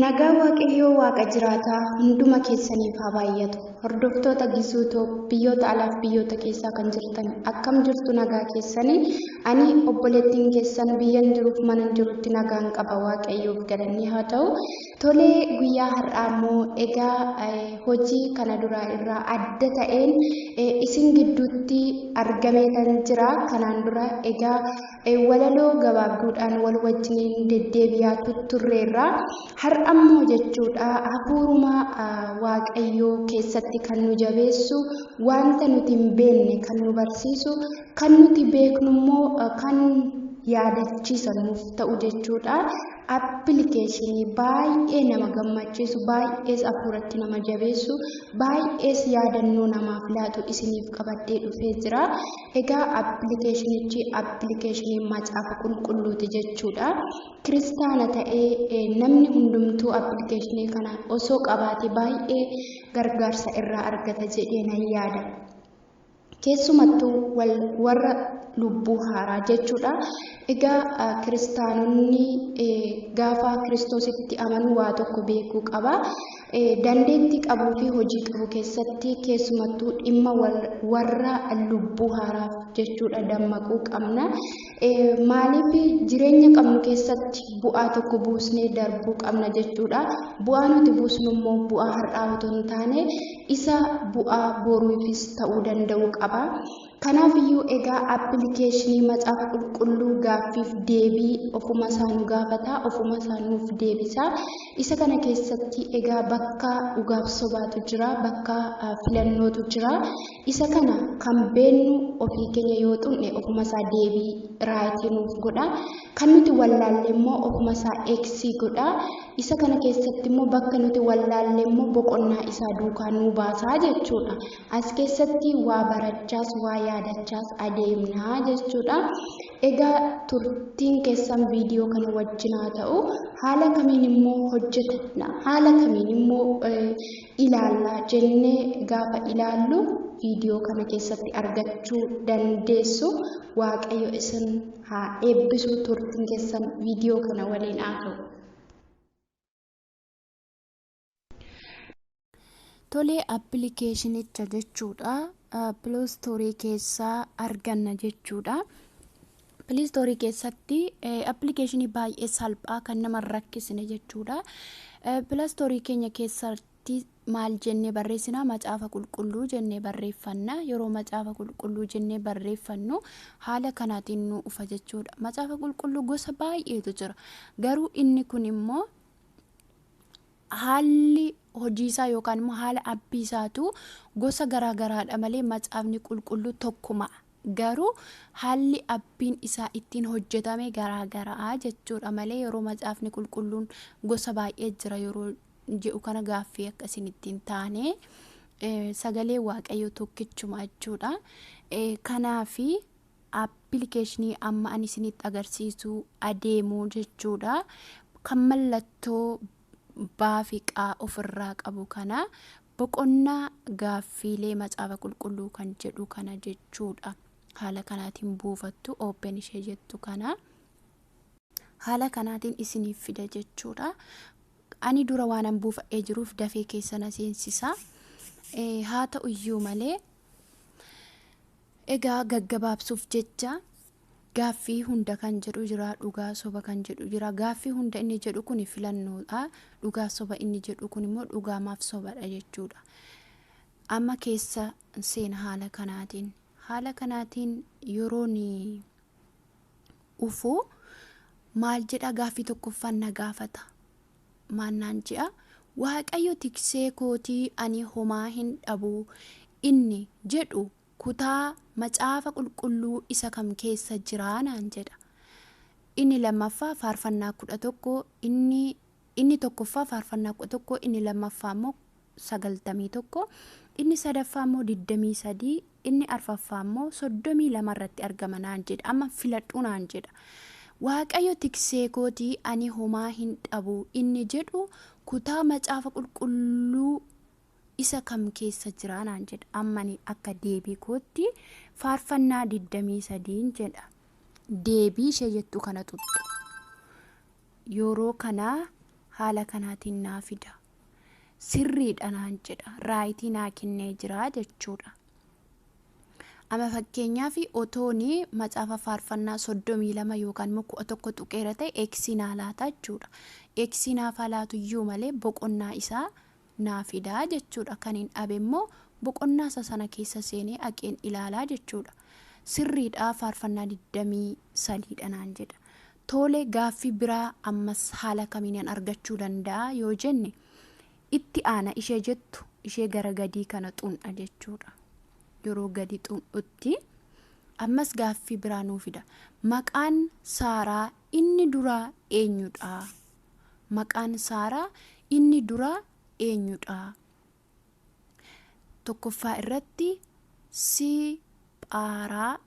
Nagaa Waaqayyoo Waaqa jiraataa hunduma keessaniif haa baay'atu. Hordoftoota Gizuu biyyoota alaaf biyyoota keessaa kan jirtan akkam jirtu nagaa keessanii? Ani obboleettiin keessan biyyan jiruuf manan jirutti nagaan qaba, Waaqayyoof galanni haa ta'u. Tolee, guyyaa har'aa immoo egaa hojii kana duraa irraa adda ta'een isin gidduutti argamee kan jira. Kanaan dura egaa walaloo gabaabduudhaan wal wajjiniin deddeebi'aa turreerra. Har'a immoo jechuudha hafuuruma Waaqayyoo keessatti kan nu jabeessu, wanta nuti hin beekne kan nu barsiisu, kan nuti beeknu immoo kan yaadachiisa nuuf ta'u jechuudha. Appilikeeshinii baay'ee nama gammachiisu, baay'ees hafuuratti nama jabeessu, baay'ees yaadannoo namaaf laatu isiniif qabadhee dhufee jira. Egaa appilikeeshinichi appilikeeshinii Macaafa Qulqulluuti jechuudha. Kiristaana ta'ee namni hundumtuu appilikeeshinii kana osoo qabaate baay'ee gargaarsa irraa argata jedhee nan yaada. Keessumattuu warra lubbuu haaraa jechuudha. Egaa kiristaanonni gaafa Kiristoositti amanu waa tokko beekuu qaba. Dandeettii qabuu fi hojii qabu keessatti keessumattuu dhimma warra lubbuu haaraaf jechuudha dammaquu qabna. Maaliif jireenya qabnu keessatti bu'aa tokko buusnee darbuu qabna jechuudha. Bu'aa nuti buusnu immoo bu'aa har'aa otoo hin taane isa bu'aa boruufis ta'uu danda'u qaba. Kanaafiyyuu egaa appilikeeshinii Macaafa Qulqulluu gaaffiif deebii ofuma isaa nu gaafata, ofuma isaa nuuf deebisa. Isa kana keessatti egaa bakka dhugaaf sobaatu jira, bakka filannootu jira. Isa kana kan beennu ofii keenya yoo xunne ofuma isaa deebii raayitii nuuf godha. Kan nuti wallaalle immoo ofuma isaa eeksii godha. Isa kana keessatti immoo bakka nuti wallaalle immoo boqonnaa isaa duukaa nuu baasaa jechuudha. As keessatti waa barachaas waa yaadachaas adeemnaa jechuudha. Egaa turtiin keessan viidiyoo kana wajjin haa ta'u. Haala kamiin immoo hojjetanna, haala kamiin immoo ilaallaa jennee gaafa ilaallu viidiyoo kana keessatti argachuu dandeessu. Waaqayyo isin haa eebbisu, turtiin keessan viidiyoo kana waliin haa ta'u. Tolee, appilikeeshinicha jechuudha Piloostorii keessaa arganna jechuudha. Piloostorii keessatti appilikeeshinii baay'ee salphaa kan nama rakkisne jechuudha. Piloostorii keenya keessatti maal jennee barreessina? Macaafa Qulqulluu jennee barreeffanna. Yeroo Macaafa Qulqulluu jennee barreeffannu haala kanaatiin nu dhufa jechuudha. Macaafa Qulqulluu gosa baay'eetu jira. Garuu inni kun immoo haalli hojii isaa yookaan immoo haala abbii isaatu gosa garaa garaadha malee Macaafni Qulqulluu tokkuma. Garuu haalli abbiin isaa ittiin hojjetame garaa garaa jechuudha malee yeroo Macaafni Qulqulluun gosa baay'ee jira yeroo jedhu kana gaaffii akka isin ittiin taane, sagalee Waaqayyo tokkichuma jechuudha. Kanaafi appilikeeshinii amma ani isinitti agarsiisu adeemu jechuudha. Kan mallattoo baa fi qaa ofirraa qabu kana, boqonnaa gaaffiilee Macaafa Qulqulluu kan jedhu kana jechuudha. Haala kanaatiin buufattu, open ishee jettu kana. Haala kanaatiin isiniif fida jechuudha. Ani dura waanan buufadhee jiruuf dafee keessa na seensisa. Haa ta'u iyyuu malee egaa gaggabaabsuuf jecha gaaffii hunda kan jedhu jira, dhugaa soba kan jedhu jira. Gaaffii hunda inni jedhu kun filannoodha. Dhugaa soba inni jedhu kun immoo dhugaamaaf sobadha jechuudha. Amma keessa seena haala kanaatiin. Haala kanaatiin yeroon ufu maal jedha? Gaaffii tokkoffaan na gaafata. Maal naan jedha? "Waaqayyo tiksee kootii, ani homaa hin dhabu" inni jedhu kutaa Macaafa Qulqulluu isa kam keessa jiraa naan jedha. Inni lammaffaa Faarfannaa 11, inni tokkoffaa Faarfannaa 11, inni lammaffaa immoo 91, inni sadaffaa immoo 23, inni arfaffaa immoo 32 irratti argama naan jedha. Amma filadhu naan jedha. "Waaqayyo tiksee kootii, ani homaa hin dhabu" inni jedhu kutaa Macaafa Qulqulluu isa kam keessa jira naan jedha. Amma ani akka deebii kootti Faarfannaa 23 jedha. Deebii ishee jettu kana tuttu. Yeroo kana Haala kanaatiin naa fida. Sirriidha naan jedha. Raayitii naa kennee jira jechuudha. Amma fakkeenyaaf otoon macaafa faarfannaa 32 yookaan immoo 11 tuqeera ta'e eeksii naa laata jechuudha. Eeksii naaf haa laatu iyyuu malee boqonnaa isaa naa fidaa jechuudha. Kan hin dhabe immoo boqonnaa isa sana keessa seenee haqeen ilaalaa jechuudha. Sirriidha faarfannaa 23dha naan jedha. Tole gaaffii biraa ammas haala kamiin argachuu danda'a yoo jenne itti aana ishee jettu ishee gara gadii kana xun'a jechuudha. Yeroo gadi xun'utti ammas gaaffii biraa nuu fida. Maqaan Saaraa inni duraa eenyudha? Maqaan Saaraa inni duraa eenyudha? Tokkoffaa irratti Siphaaraa,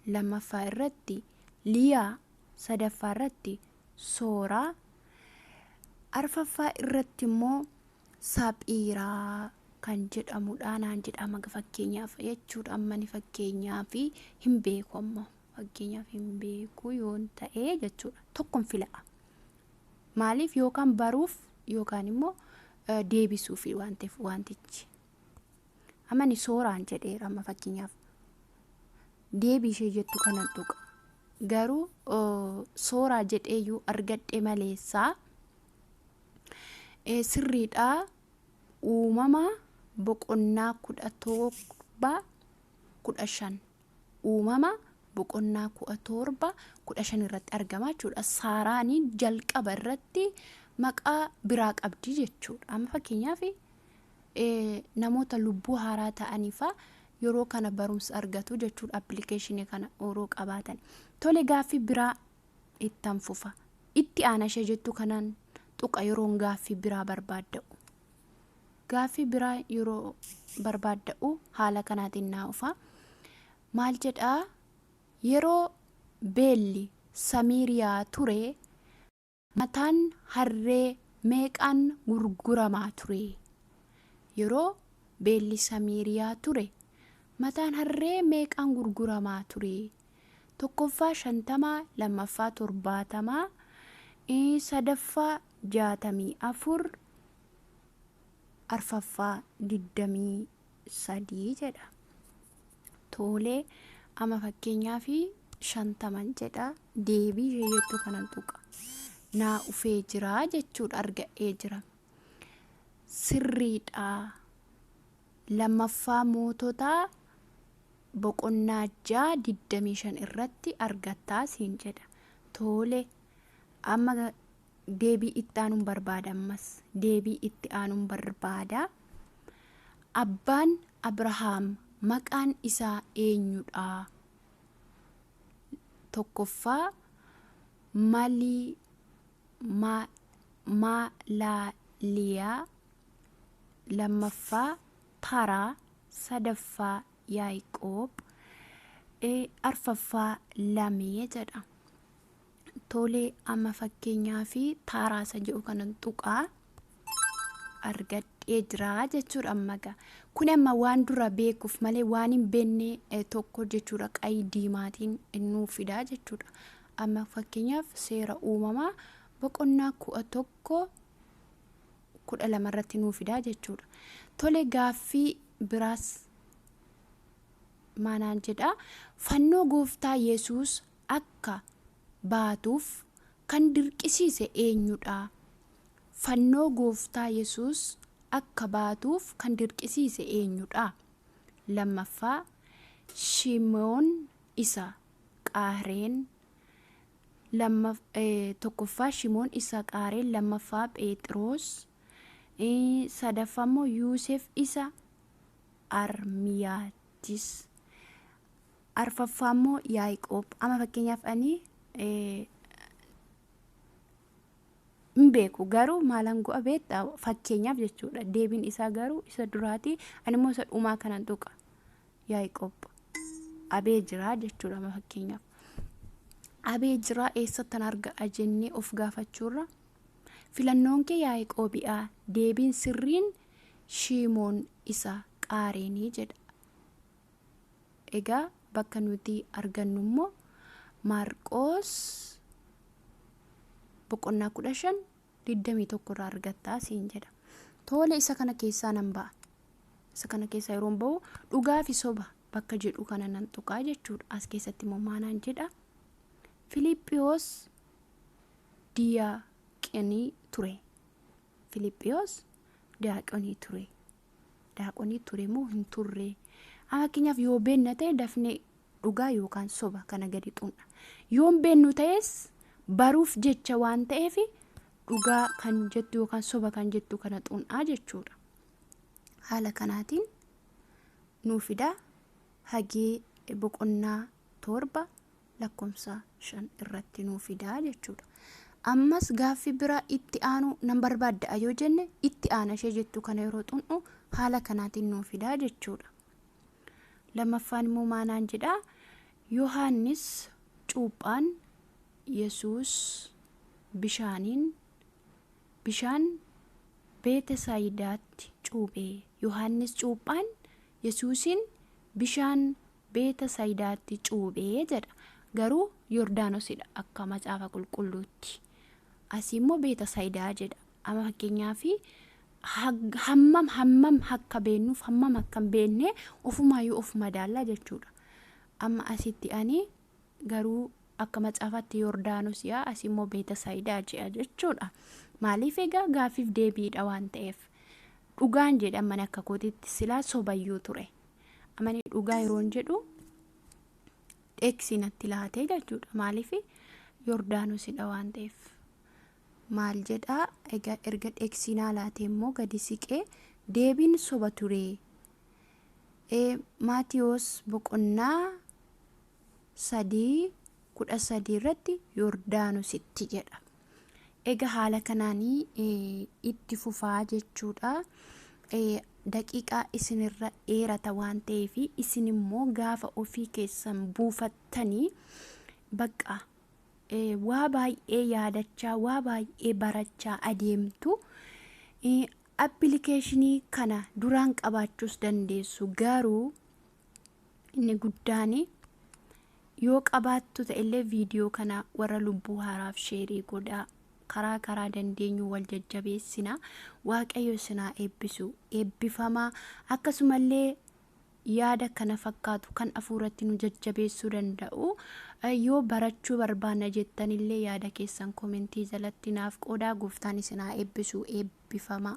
lammaffaa irratti Liyaa, sadaffaa irratti Sooraa, arfaffaa irratti immoo Saphiiraa kan jedhamudha naan jedhama fakkeenyaaf jechuudha. Amma ni fakkeenyaaf hin beeku, ammoo fakkeenyaaf hin beeku yoon ta'e jechuudha. Tokkon fila'a. Maaliif yookaan baruuf yookaan immoo deebisuuf waan ta'eef wantichi. Amma ni Sooraan jedheera amma fakkeenyaaf. Deebii ishee jettu kanan tuqa. Garuu Sooraa jedheeyyuu argadhe maleessaa sirriidha. Uumama boqonnaa 17 15, Uumama boqonnaa 17 15 irratti argama jechuudha. Saaraanii jalqaba irratti maqaa biraa qabdi jechuudha. Amma fakkeenyaaf namoota lubbuu haaraa ta'aniifaa yeroo kana barumsa argatu jechuudha appilikeeshinii kana yeroo qabaatan. Tole gaaffii biraa ittan fufa. Itti aana ishee jettu kanaan tuqa yeroon gaaffii biraa barbaadda'u. Gaaffii biraa yeroo barbaadda'u haala kanaatiin naa dhufa. Maal jedhaa? Yeroo beelli Samiiriyaa ture mataan harree meeqaan gurguramaa ture? Yeroo beelli Samiiriyaa ture mataan harree meeqaan gurguramaa ture? Tokkoffaa 50, lammaffaa 70, sadaffaa 64, arfaffaa 23 jedha. Tolee amma fakkeenyaaf 50 jedha. Deebii ishee jettu kanan tuqa. Naa ufee jira jechuudha, argadhee jira. Sirriidha. Lammaffaa Moototaa boqonnaa 6 25 irratti argattaa siin jedha. Tole amma deebii itti aanuun barbaada, ammas deebii itti aanuun barbaada. Abbaan Abrahaam maqaan isaa eenyudha? Tokkoffaa Malii Maalaaliyaa, lammaffaa Taraa, sadaffaa Yaaqoob, arfaffaa Lamee jedha. Tolee amma fakkeenyaa fi Taaraa isa jedhu kanan tuqaa argadhee jira jechuudha amma gaa. Kun amma waan dura beekuuf malee waan hin beekne tokko jechuudha qayii diimaatiin nuu fidaa jechuudha. Amma fakkeenyaaf seera uumamaa boqonnaa 11 12 irratti nuu fidaa jechuudha. Tole gaaffii biraas maanaan jedha? Fannoo gooftaa Yesuus akka baatuuf kan dirqisiise eenyudha? Fannoo gooftaa Yesuus akka baatuuf kan dirqisiise eenyudha? Lammaffaa Shimoon isa Qaareen, tokkoffaa Shimoon isa Qaareen, lammaffaa Phexros, sadaffaa immoo Yuusef isa Armiyaatis, arfaffaa immoo Yaaqoob. Amma fakkeenyaaf ani hin beeku garuu maalan go'a beektaa fakkeenyaaf jechuudha. Deebiin isaa garuu isa duraati, ani immoo isa dhumaa kanan tuqa. Yaaqoob abee jira jechuudha. Amma fakkeenyaaf abee jira eessattan arga'a jennee of gaafachuurra filannoon kee Yaaqoobi'a, deebiin sirriin Shimoon isa Qaareenii jedha. Egaa bakka nuti argannu immoo Maarqoos boqonnaa 15 21 irraa argattaa siin jedha. Tole, isa kana keessaa nan ba'a. Isa kana keessaa yeroon ba'u dhugaa fi soba bakka jedhu kana nan tuqaa jechuudha. As keessatti immoo maanaan jedha? Filiiphiyoos diyaaqonii ture. Filiiphiyoos diyaaqonii ture. Diyaaqonii ture moo hin turre? Fakkeenyaaf, yoo beenna ta'e dafnee dhugaa yookaan soba kana gadi xunna. Yoo hin beennu ta'es baruuf jecha waan ta'eef dhugaa kan jettu yookaan soba kan jettu kana xun'aa jechuudha. Haala kanaatiin nuu fida. Hagee boqonnaa 7 lakkoofsa 5 irratti nuu fidaa jechuudha. Ammas gaaffii biraa itti aanu nan barbaadda yoo jenne, itti aana ishee jettu kana yeroo xun'u haala kanaatiin nuu fidaa jechuudha. Lammaffaan immoo maanaan jedhaa? Yohaannis cuuphaan Yesuus bishaaniin bishaan Beetesaayidaatti cuuphee. Yohaannis cuuphaan Yesuusiin bishaan Beetesaayidaatti cuuphee jedha. Garuu Yordaanosidha akka Macaafa Qulqulluutti. Asii immoo Beetesaayidaa jedha. Amma fakkeenyaaf hammam akka beennuuf hammam akka hin beekne ofumaayyuu of madaallaa jechuudha. Amma asitti ani garuu akka macaafaatti Yordaanos yaa, asii immoo Beetesaayidaa jedha jechuudha. Maaliif egaa gaaffiif deebiidha waan ta'eef. Dhugaan jedhaman akka kootitti silaa sobayyuu ture. Amani dhugaa yeroon jedhu dheeksii natti laatee jechuudha. Maaliif? Yordaanosidha waan ta'eef. Maal jedhaa egaa? Erga dheeksinaa laatee immoo gadi siqee deebiin soba ture. Maatiyoos boqonnaa 3:13 irratti Yordaanositti jedha. Egaa haala kanaanii itti fufaa jechuudha. Daqiiqaa isinirra dheerata waan ta'eef, isin immoo gaafa ofii keessan buufattanii bakka waa baay'ee yaadachaa, waa baay'ee barachaa adeemtu. Appilikeeshinii kana duraan qabaachuus dandeessu, garuu inni guddaan yoo qabaattu ta'ellee viidiyoo kana warra lubbuu haaraaf share godhaa. Karaa karaa dandeenyu wal jajjabeessina. Waaqayyo isinaa eebbisu, eebbifamaa. Akkasumallee yaada kana fakkaatu kan afuuratti nu jajjabeessuu danda'u yoo barachuu barbaanna jettanillee yaada keessan comment jalatti naaf qoodaa. Gooftaan isinaa eebbisu, eebbifamaa.